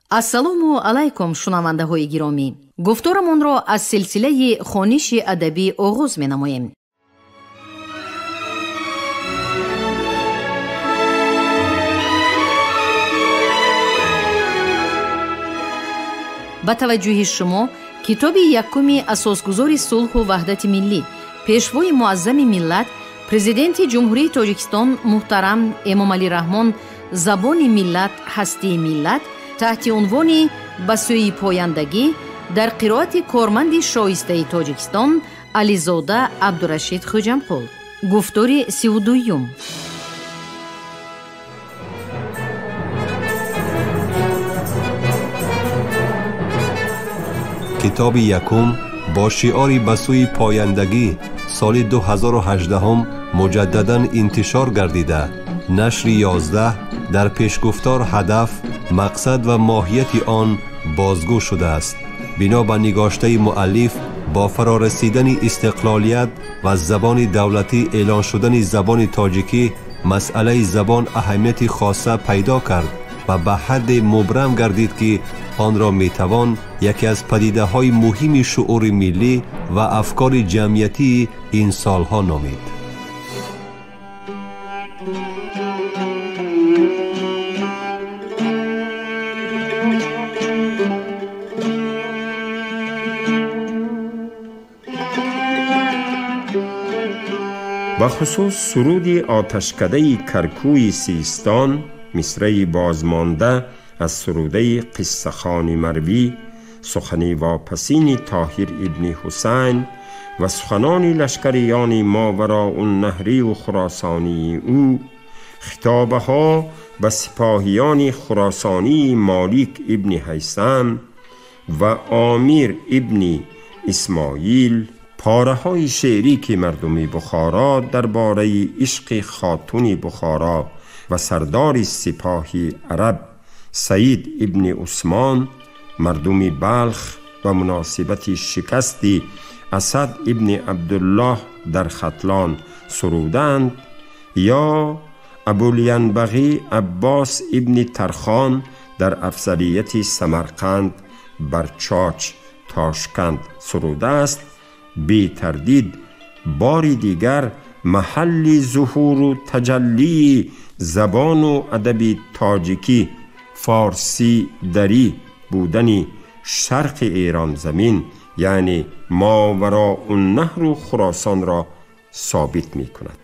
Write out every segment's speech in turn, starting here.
Ассалому алайкум, шунавандаҳои гиромӣ. Гуфторамонро аз силсилаи хониши адабӣ оғоз менамоем. Ба таваҷҷӯҳи шумо китоби якуми асосгузори сулҳу ваҳдати миллӣ, пешвои муаззами миллат, президенти Ҷумҳурии Тоҷикистон муҳтарам Эмомалӣ Раҳмон «Забони миллат, ҳастии миллат» таҳти унвони «Ба сӯи пояндагӣ» дар қироати корманди шоистаи Тоҷикистон Ализода Абдурашид Хӯҷамқул. Гуфтори 32-юм. Китоби якум бо шиори «Ба сӯи пояндагӣ» соли 2018 муҷаддадан интишор гардида, нашри 11 дар пешгуфтор ҳадаф, мақсад ва моҳияти он бозгӯ шудааст. Бино ба нигоштаи муаллиф, бо фарорасидани истиқлолият ва забони давлатӣ эълон шудани забони тоҷикӣ, масъалаи забон аҳамияти хоса пайдо кард ва ба ҳадде мубрам гардид, ки онро метавон яке аз падидаҳои муҳими шуури миллӣ ва афкори ҷамъиятии ин солҳо номид. Ба хусус суруди оташкадаи Каркӯи Систон, мисраи бозмонда аз сурудаи Қиссахони Марвӣ, сухани вопасини Тоҳир ибни Ҳусайн ва суханони лашкариёни Мовароуннаҳрию хуросонии ӯ, хитобаҳо ба сипоҳиёни хуросонии Молик ибни Ҳайсам ва Омир ибни Исмоил, пораҳои шеърӣ, ки мардуми Бухоро дар бораи ишқи хотуни Бухоро ва сардори сипоҳи араб Саид ибни Усмон, мардуми Балх ба муносибати шикасти Асад ибни Абдуллоҳ дар Хатлон суруданд, ё Абулянбағӣ Аббос ибни Тархон дар афзалияти Самарқанд бар Чоч, Тошканд сурудааст, бетардид бори дигар маҳалли зуҳуру таҷаллии забону адаби тоҷикӣ, форсӣ дарӣ будани шарқи Эронзамин, яъне Мовароуннаҳру Хуросонро собит мекунад.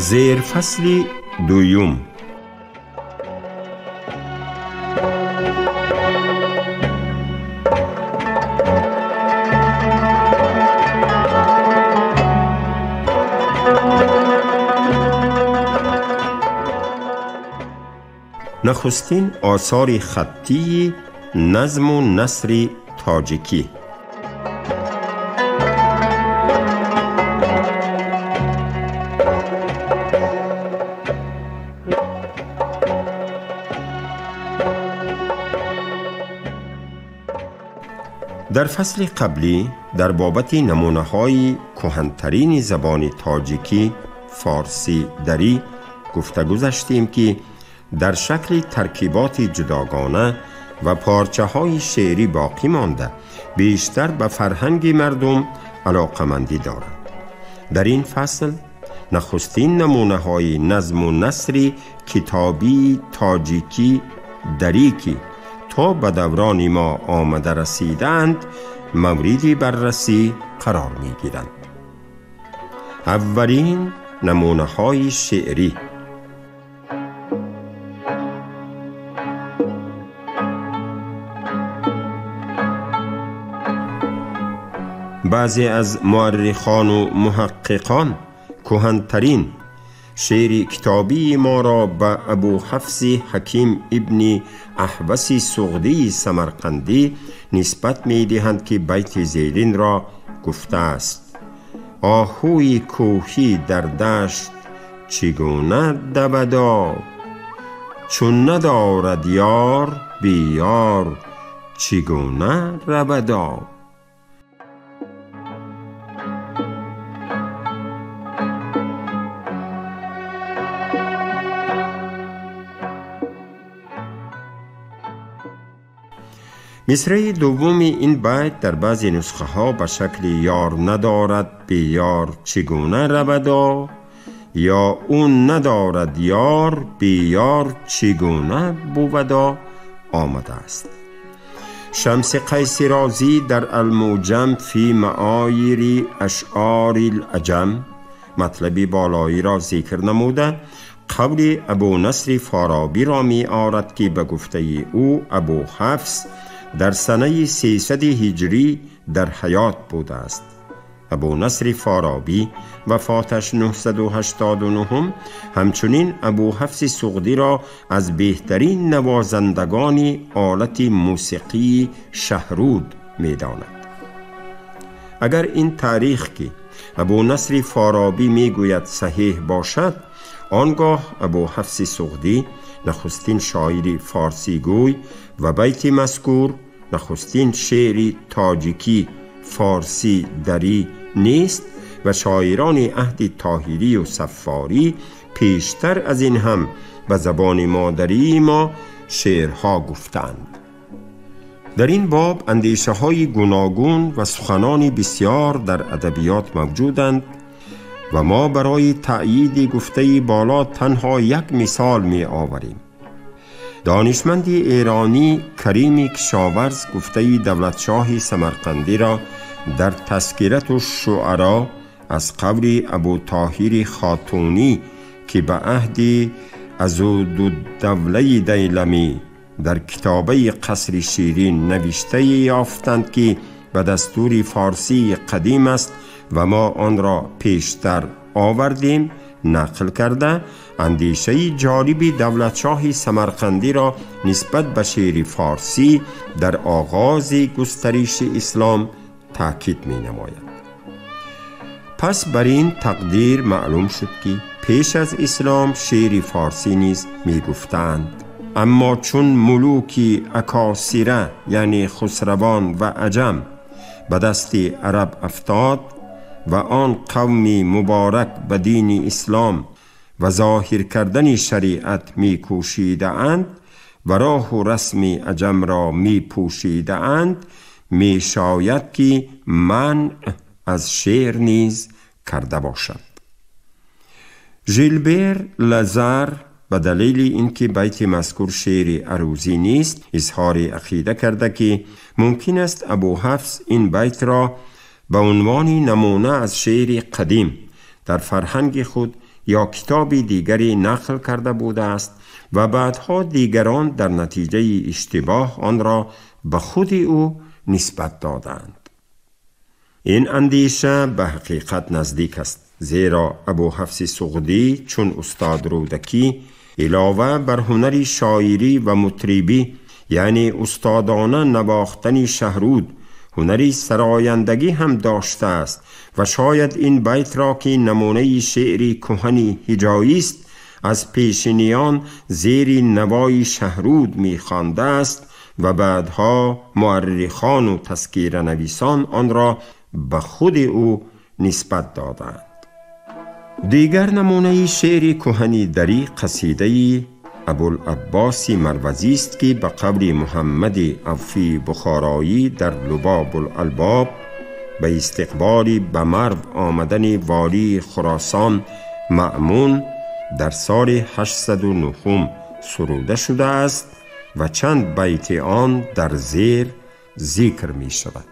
Зерфасли дуюм. Нахустин осори хаттии назму насри тоҷикӣ. Дар фасли қаблӣ дар бобати намунаҳои кӯҳантарини забони тоҷикӣ, форсӣ дарӣ гуфта гузаштем, ки дар шакли таркиботи ҷудогона ва порчаҳои шеърӣ боқӣ монда, бештар ба фарҳанги мардум алоқамандӣ доранд. Дар ин фасл нахустин намунаҳои назму насри китобии тоҷикӣ дарӣ, ки то ба даврони мо омада расидаанд, мавриди баррасӣ қарор мегиранд. Аввалин намунаҳои шеърӣ. Баъзе аз муаррихону муҳаққиқон кӯҳантарин шеъри китобии моро ба Абуҳафси Ҳаким ибни Аҳваси Суғдии Самарқандӣ нисбат медиҳанд, ки байти зеринро гуфтааст: оҳуи кӯҳӣ дар дашт чӣ гуна давадо, چون ندارد یار بی یار چگونه رودا. مصرع دوم این بیت در بعضی نسخه ها به شکل یار ندارد بی یار چگونه رودا یا اون ندارد یار بی یار چگونه بودا آمده است. شمس قیس رازی در الموجم فی معایر اشعار العجم مطلب بالایی را ذکر نموده قول ابو نصر فارابی را می آرد که به گفته او ابو حفص در سنه 300 هجری در حیات بوده است. ابو نصر فارابی وفاتش 989 همچنین ابو حفص سغدی را از بهترین نوازندگان آلت موسیقی شهرود می داند. اگر این تاریخ که ابو نصر فارابی می گوید صحیح باشد، آنگاه ابو حفص سغدی نخستین شاعر فارسی گوی و بیت مذکور نخستین شعر تاجیکی فارسی دری نیست و شاعران عهد طاهری و صفاری پیشتر از این هم به زبان مادری ما شعرها گفتند. در این باب اندیشه های گوناگون و سخنان بسیار در ادبیات موجودند و ما برای تأیید گفته بالا تنها یک مثال می آوریم. دانشمند ایرانی کریم کشاورز گفته دولتشاه سمرقندی را در تذکرة الشعراء از قول ابو طاهر خاتونی که به عهد عضدالدوله دیلمی در کتابه قصر شیرین نوشته یافتند که به دستور فارسی قدیم است و ما آن را پیشتر آوردیم، نقل کرده اندیشه جالب دولتشاه سمرقندی را نسبت به شعر فارسی در آغاز گسترش اسلام تاکید می نماید. پس بر این تقدیر معلوم شد که پیش از اسلام شعر فارسی نیز می گفتند، اما چون ملوک اکاسیره یعنی خسروان و عجم به دست عرب افتاد و آن قوم مبارک به دین اسلام و ظاهر کردن شریعت می کوشیده اند و راه و رسم عجم را می پوشیده اند، می شاید که منع از شعر نیز کرده باشد. ژیلبر لزر به دلیل اینکه بیت مذکور شعر عروضی نیست اظهار عقیده کرده که ممکن است ابو حفص این بیت را به عنوان نمونه از شعر قدیم در فرهنگ خود یا کتاب دیگری نقل کرده بوده است و بعدها دیگران در نتیجه اشتباه آن را به خود او نسبت دادند. این اندیشه به حقیقت نزدیک است، زیرا ابو حفص سغدی چون استاد رودکی علاوه بر هنر شاعری و مطربی یعنی استادانه نواختن شهرود، هنری سرایندگی هم داشته است و شاید این بیت را که نمونه شعر کهن هجایی است از پیشینیان زیر نوای شهرود می‌خوانده است و بعدها مورخان و تذکره نویسان آن را به خود او نسبت دادند. دیگر نمونه شعر کهن دری قصیده ابوالعباس مروزی است که به قول محمد عوفی بخارایی در لباب الالباب به استقبال به مرو آمدن والی خراسان مأمون در سال 809 سروده شده است و چند بیت آن در زیر ذکر می شود.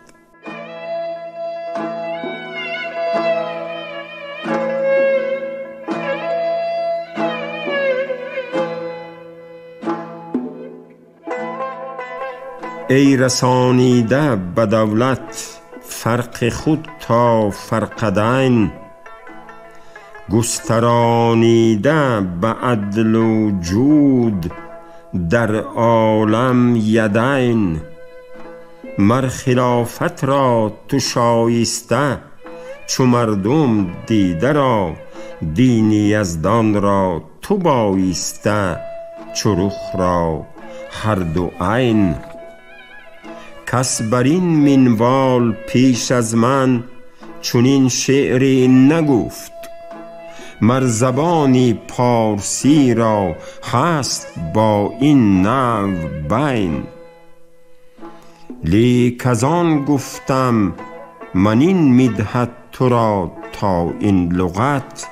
ای رسانیده به دولت فرق خود تا فرقدین، گسترانیده به عدل و جود در عالم یدین، مر خلافت را تو شایسته چو مردم دیده را، دین یزدان را تو بایسته چو رخ را هر دو عین. کس بر این منوال پیش از من چنین شعری نگفت، مر زبانی پارسی را هست با این نحو بین. لیک از آن گفتم من این مدحت تو را تا این لغت،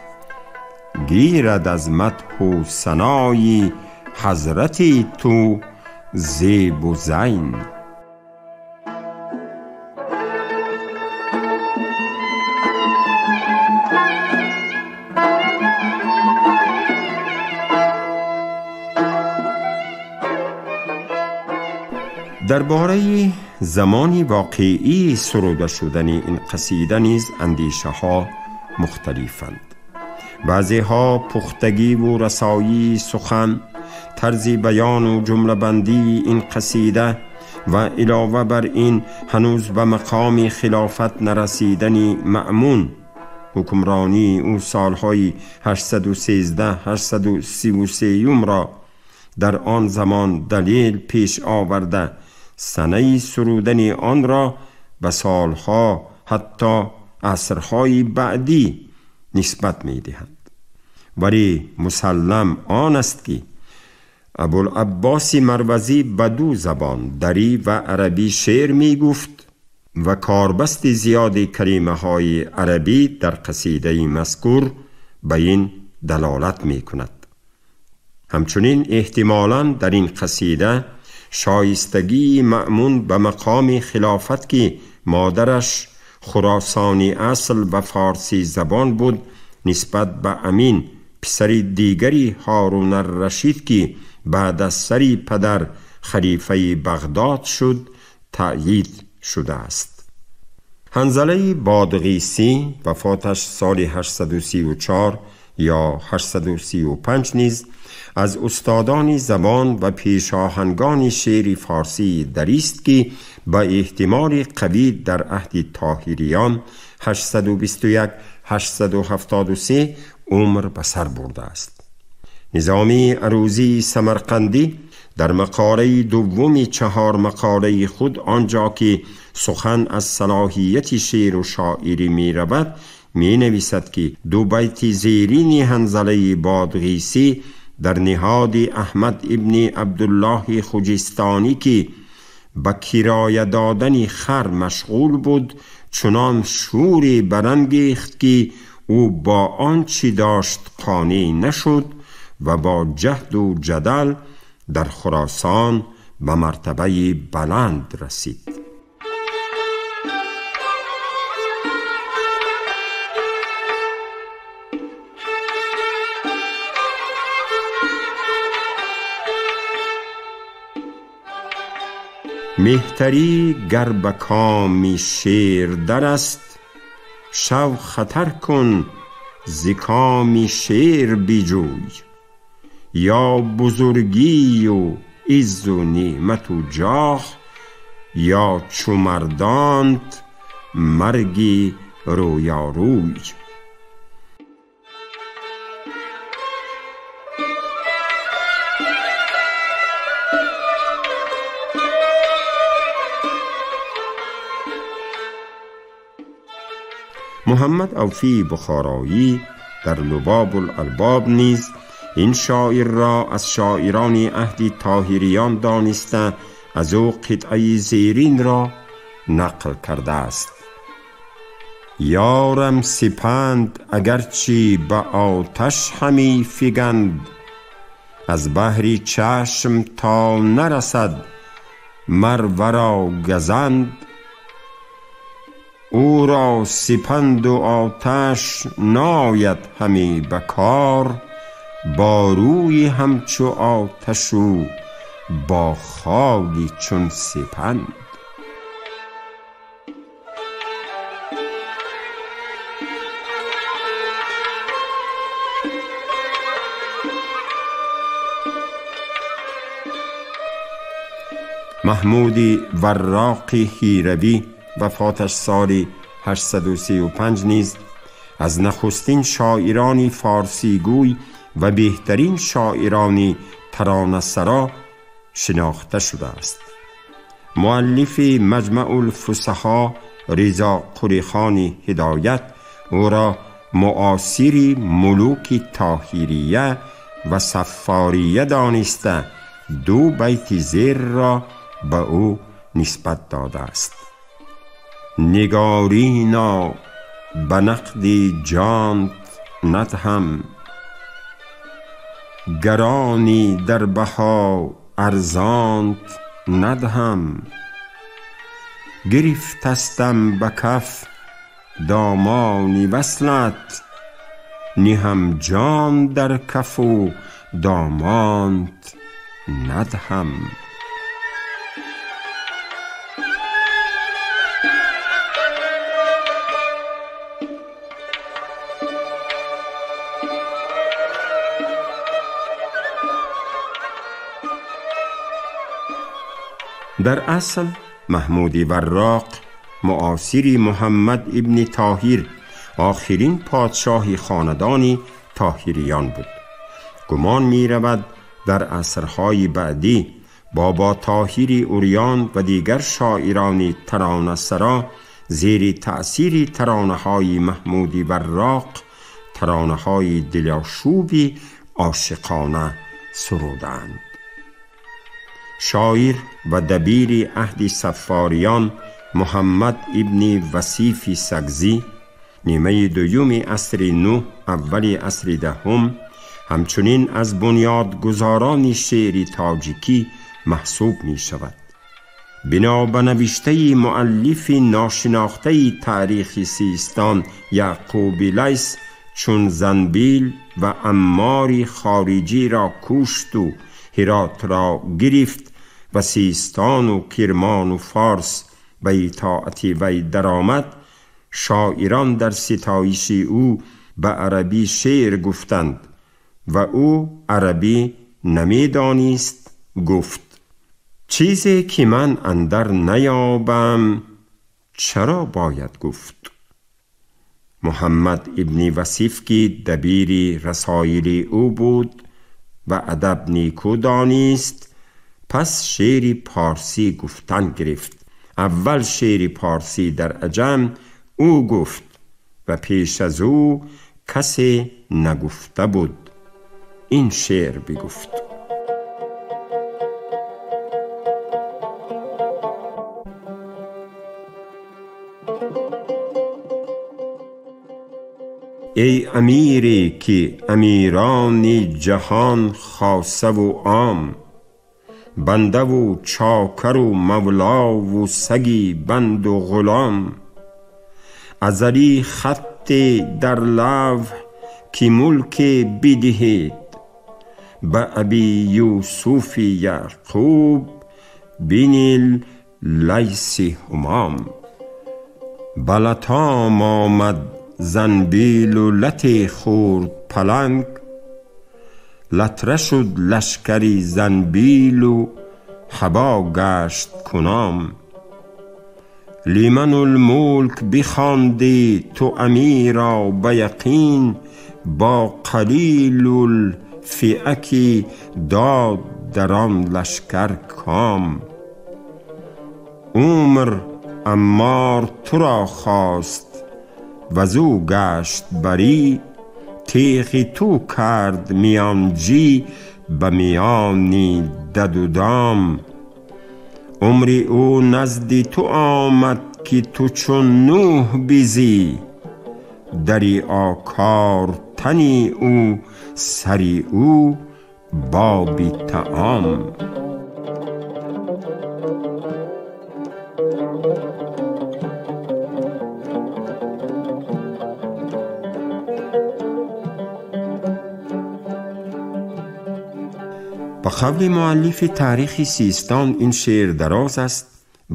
گیرد از مدح و ثنای حضرتی تو زیب و زین. درباره زمان واقعی سروده شدن این قصیده نیز اندیشه ها مختلفند. بعضی ها پختگی و رسایی سخن، طرز بیان و جمله بندی این قصیده و علاوه بر این هنوز به مقام خلافت نرسیدن مأمون، حکمرانی او سالهای 813-833 را در آن زمان دلیل پیش آورده، سنه سرودن آن را به سالها حتی عصرهای بعدی نسبت می دهند. ولی مسلم آن است که ابوالعباس مروزی به دو زبان دری و عربی شعر می گفت و کاربست زیاد کلمه های عربی در قصیده مذکور به این دلالت می کند. همچنین احتمالاً در این قصیده شایستگی مأمون به مقام خلافت که مادرش خراسانی اصل و فارسی زبان بود نسبت به امین پسر دیگری هارون الرشید که بعد از سری پدر خلیفه بغداد شد تأیید شده است. حنظله بادغیسی وفاتش سال 834 یا 835 نیز از استادان زبان و پیشاهنگان شعر فارسی دری است که با احتمال قوی در عهد طاهریان 821-873 عمر به سر برده است. نظامی عروضی سمرقندی در مقاله دوم 4 مقاله خود آنجا که سخن از صلاحیت شعر و شاعری می رود می نویسد که دو بیت زیرین حنظله بادغیسی در نهاد احمد ابن عبدالله خجستانی که به کرایه دادن خر مشغول بود چنان شوری برانگیخت که او با آنچه داشت قانع نشد و با جهد و جدل در خراسان به مرتبه بلند رسید. مهتری گر به کام شیر در است، شو خطر کن ز کام شیر بجوی. یا بزرگی و عز و نعمت و جاه، یا چو مردانت مرگی رویاروی. محمد اوفی بخارایی در لباب الالباب نیز این شاعر را از شاعران عهد طاهریان دانسته از او قطعه زیرین را نقل کرده است: یارم سپند اگرچه به آتش همی فگند، از بهر چشم تا نرسد مر ورا گزند. او را سپند و آتش ناید همی به کار، با روی همچو آتش و با خالی چون سپند. محمود وراق هیروی وفاتش سال 835 نیز از نخستین شاعران فارسی گوی و بهترین شاعران таронасаро шинохта шудааст. Муаллифи Маҷмаъулфусаҳо Ризо Қулихони Ҳидоят ӯро муосири мулуки Тоҳирия ва Саффория дониста ду байти зерро ба ӯ нисбат додааст. Нигорино ба нақди ҷонт надҳам, гаронӣ дар баҳо арзонт надҳам. Гирифтастам ба каф домони васлат, ниҳам ҷон дар кафу домонт надҳам. Дар асл Маҳмуди Варроқ муосири Муҳаммад ибни Тоҳир, охирин подшоҳи хонадони Тоҳириён буд. Гумон меравад дар асрҳои баъдӣ Бобо Тоҳири Уриён ва дигар шоирони таронасаро зери таъсири таронаҳои Маҳмуди Варроқ таронаҳои дилошӯби ошиқона суруданд. Шоир ва дабири аҳди Саффориён Муҳаммад ибни Васифи Сагзӣ нимаи дуюми асри нӯҳ, аввали асри даҳум, ҳамчунин аз бунёдгузорони шеъри тоҷикӣ маҳсуб мешавад. Бино ба навиштаи муаллифи ношинохтаи таърихи Систон Яъқуби Лайс, чун Занбил ва Аммори хориҷиро кушту Ҳиротро гирифт ва Систону Кирмону Форс ба итоати вай даромад, шоирон дар ситоиши ӯ ба арабӣ шеър гуфтанд ва ӯ арабӣ намедонист, гуфт: чизе ки ман андар наёбам чаро бояд гуфт? Муҳаммад ибни Васиф, ки дабири расоили ӯ буд ва адаб никӯ донист, пас шеъри порсӣ гуфтан гирифт. Аввал шеъри порсӣ дар аҷам ӯ гуфт ва пеш аз ӯ касе нагуфта буд. Ин шеър бигуфт: эй амире ки амирони ҷаҳон хосаву ом, бандаву чокару мавлову саги банду ғулом, азалӣ хатте дар лавҳ ки мулке бидиҳед, ба Аби Юсуфи Яъқуб бинил Лайси ҳумом. Ба латом омад занбилу лате хӯрд паланг, латра шуд лашкари занбилу ҳабо гашт куном. Лиманулмулк бихондӣ ту амиро ба яқин, бо қалилулфиа ки дод дар он лашкар ком. Умр Аммор туро хост вазу гашт барӣ, теғи ту кард миёнҷӣ ба миёни даду дом. Умри ӯ назди ту омад ки ту чун Нӯҳ бизӣ, дари окор тани ӯ сари ӯ боби таом. Ба қавли муаллифи таърихи Систон ин шеър дароз аст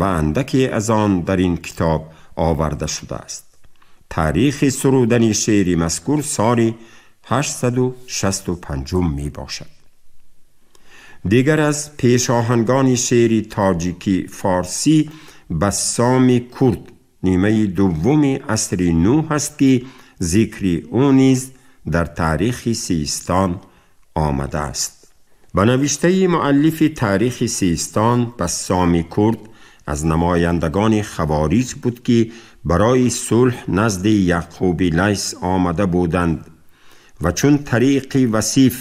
ва андаке аз он дар ин китоб оварда шудааст. Таърихи сурудани шеъри мазкур соли 865 мебошад. Дигар аз пешоҳангони шеъри тоҷикӣ форсӣ Бассоми Курд нимаи дуввуми асри нӯҳ аст, ки зикри ӯ низ дар таърихи Систон омадааст. Ба навиштаи муаллифи таърихи Систон, Бассоми Курд аз намояндагони хавориҷ буд, ки барои сулҳ назди Яъқуби Лайс омада буданд ва чун тариқи Васиф,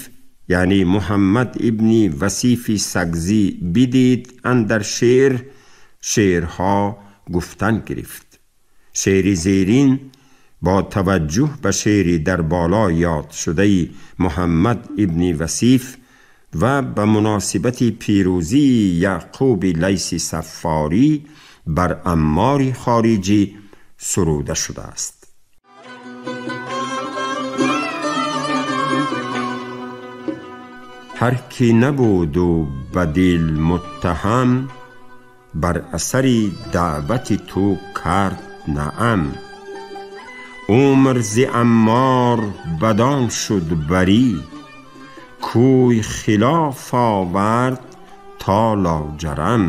яъне Муҳаммад ибни Васифи Сагзӣ, бидид, андар шеър шеърҳо гуфтан гирифт. Шеъри зерин бо таваҷҷӯҳ ба шеъри дар боло ёд шудаи Муҳаммад ибни Васиф ва ба муносибати пирӯзии Яъқуби Лайси Саффорӣ бар Аммори хориҷӣ суруда шудааст. Ҳар ки набуду ба дил муттаҳам, бар асари даъвати ту кард наам. Умр зи Аммор бадон шуд барӣ, кӯй хилоф овард то لاجرم.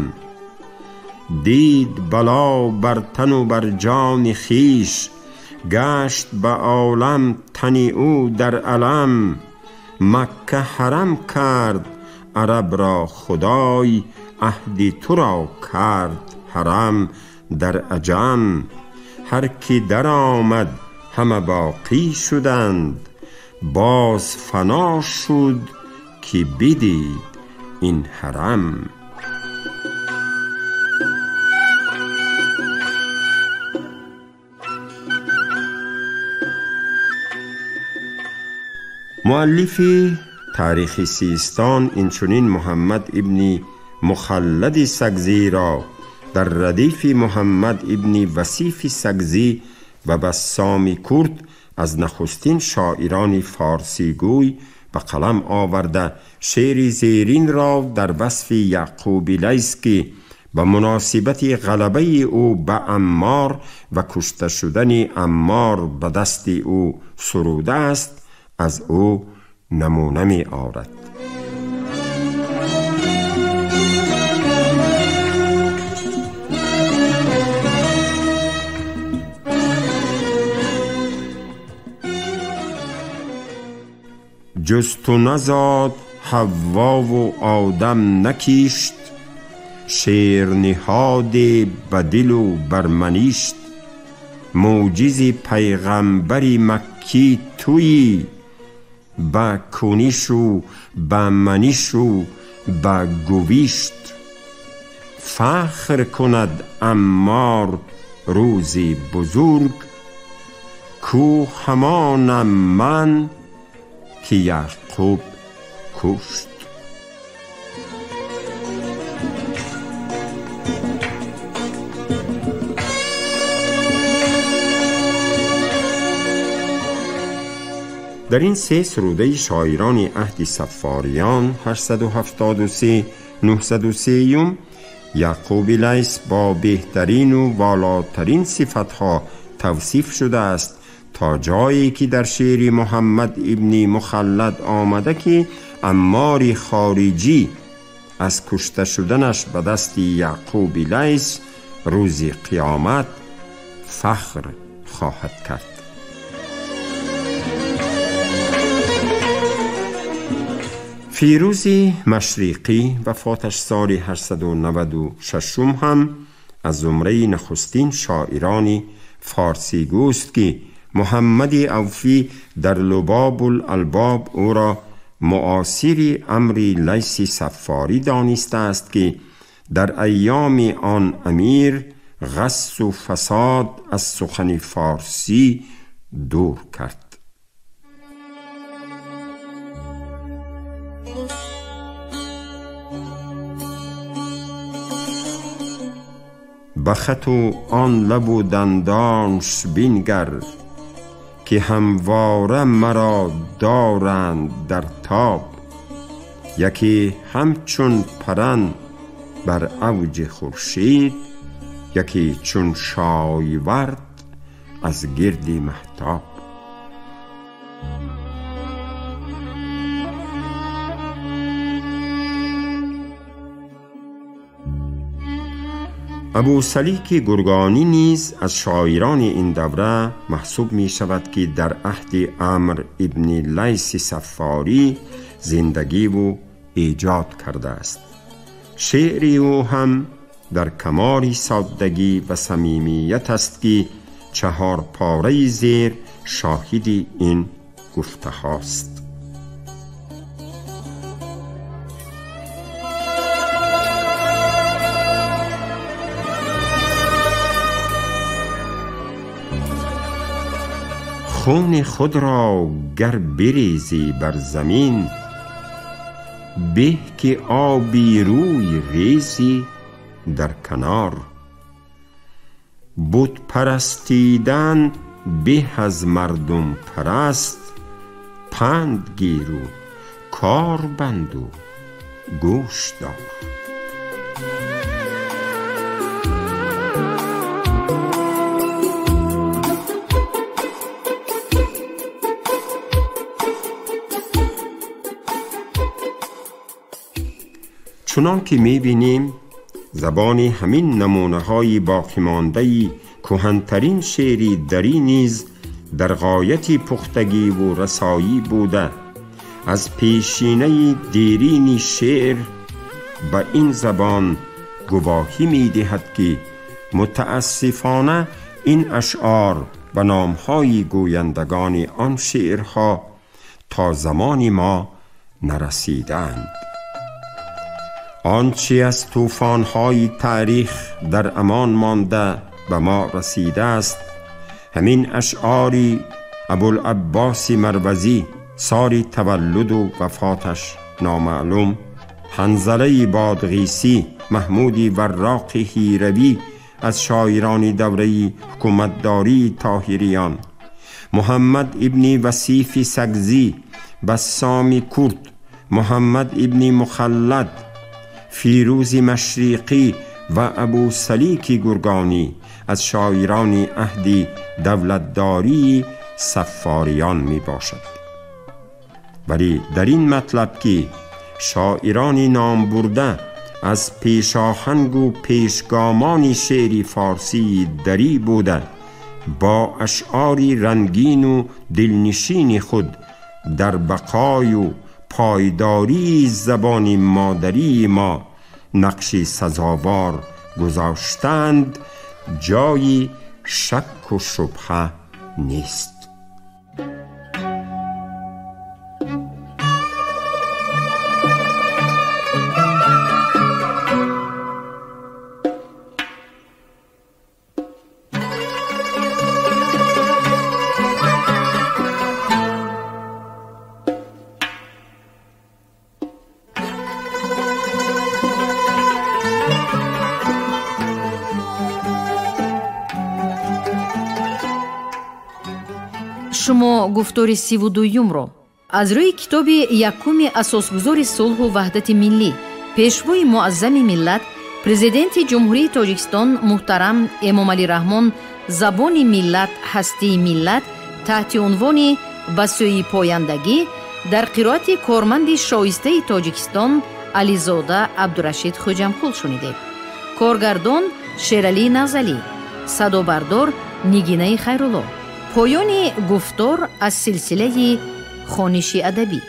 Дид бало бар тану бар ҷони хиш, гашт ба олам тани ӯ дар алам. Макка ҳарам кард араб ро худой, аҳди туро кард ҳарам дар аҷам. Ҳар ки даромад ҳама боқӣ шуданд, боз фано шуд ки бидид ин ҳарам. Муаллифи таърихи Систон инчунин Муҳаммад ибни Мухаллади Сагзиро дар радифи Муҳаммад ибни Васифи Сагзӣ ва Бассоми Курд аз нахустин шоирони форсигӯй ба қалам оварда, шеъри зеринро дар васфи Яъқуби Лайс, ки ба муносибати ғалабаи ӯ ба Аммор ва кушта шудани Аммор ба дасти ӯ сурудааст, аз ӯ намуна меорад. Ҷуз ту назод Ҳаввову Одам накишт, шерниҳоде ба дилу бар маништ. Мӯъҷизи пайғамбари маккӣ туӣ, ба кунишу ба манишу ба гувишт. Фахр кунад Аммор рӯзи бузург, кӯ ҳамонам ман ки Яъқуб кушт. Дар ин се сурудаи шоирони аҳди Саффориён 873 903 Яъқуби Лайс бо беҳтарину волотарин сифатҳо тавсиф шудааст, то ҷое ки дар шеъри Муҳаммад ибни Мухаллад омада, ки Аммори хориҷӣ аз кушта шуданаш ба дасти Яъқуби Лайс рӯзи қиёмат фахр хоҳад кард. Фирӯзи Машриқӣ вафоташ соли 896 ҳам аз зумраи нахустин шоирони форсигӯст, ки Муҳаммади Авфӣ дар Лубобул-албоб ӯро муосири Амри Лайси Саффорӣ донистааст, ки дар айёми он амир ғассу фасод аз сухани форсӣ дур кард. Ба хату он лабу дандонш бингар, ки ҳамвора маро доранд дар тоб. Яке ҳамчун паран бар авҷи хуршид, яке чун шойвард аз гирди маҳтоб. Абусалики Гургонӣ низ аз шоирони ин давра маҳсуб мешавад, ки дар аҳди Амр ибни Лайси Саффорӣ зиндагиву ایجاد کرده است. شعر او هم در کمال سادگی و صمیمیت است که 4 پاره زیر شاهد این گفته هاست. خون خود را گر بریزی بر زمین، به که آبی روی ریزی در کنار. بت پرستیدن به از مردم پرست، پند گیر و کار بند و گوش دار. چنان که می‌بینیم زبان همین نمونه‌های باقی مانده‌ای کهن‌ترین شعری دری نیز در غایت پختگی و رسایی بوده، از پیشینه دیرین شعر به این زبان گواهی می‌دهد که متاسفانه این اشعار به نام‌های گویندگان آن شعرها تا زمان ما نرسیدند. آنچه از طوفان‌های تاریخ در امان مانده به ما رسیده است، همین اشعاری ابوالعباس مروزی سال تولد و وفاتش نامعلوم، حنظله بادغیسی، محمود وراق هیروی از شاعران دوره حکومتداری طاهریان، محمد ابن وصیف سگزی، بسام کرد، محمد ابن مخلد، فیروز مشرقی و ابو سلیک گرگانی از شاعران عهد دولتداری صفاریان می باشد. ولی در این مطلب که شاعران نام برده از پیشاهنگ و پیشگامان شعر فارسی دری بوده، با اشعار رنگین و دلنشین خود در بقای و پایداری زبان مادری ما نقش سزاوار گذاشتند، جای شک و شبهه نیست. Шумо гуфтори 32-юмро аз рӯи китоби якуми асосгузори сулҳу ваҳдати миллӣ, пешвои муаззами миллат, президенти Ҷумҳурии Тоҷикистон муҳтарам Эмомалӣ Раҳмон «Забони миллат, ҳастии миллат» таҳти унвони «Ба сӯи пояндагӣ» дар қироати корманди шоистаи Тоҷикистон Ализода Абдурашид Хӯҷамқул шунидед. Коргардон Шералӣ Назалӣ, садобардор Нигинаи Хайрулло. Поёни гуфтор аз силсилаи хониши адабӣ.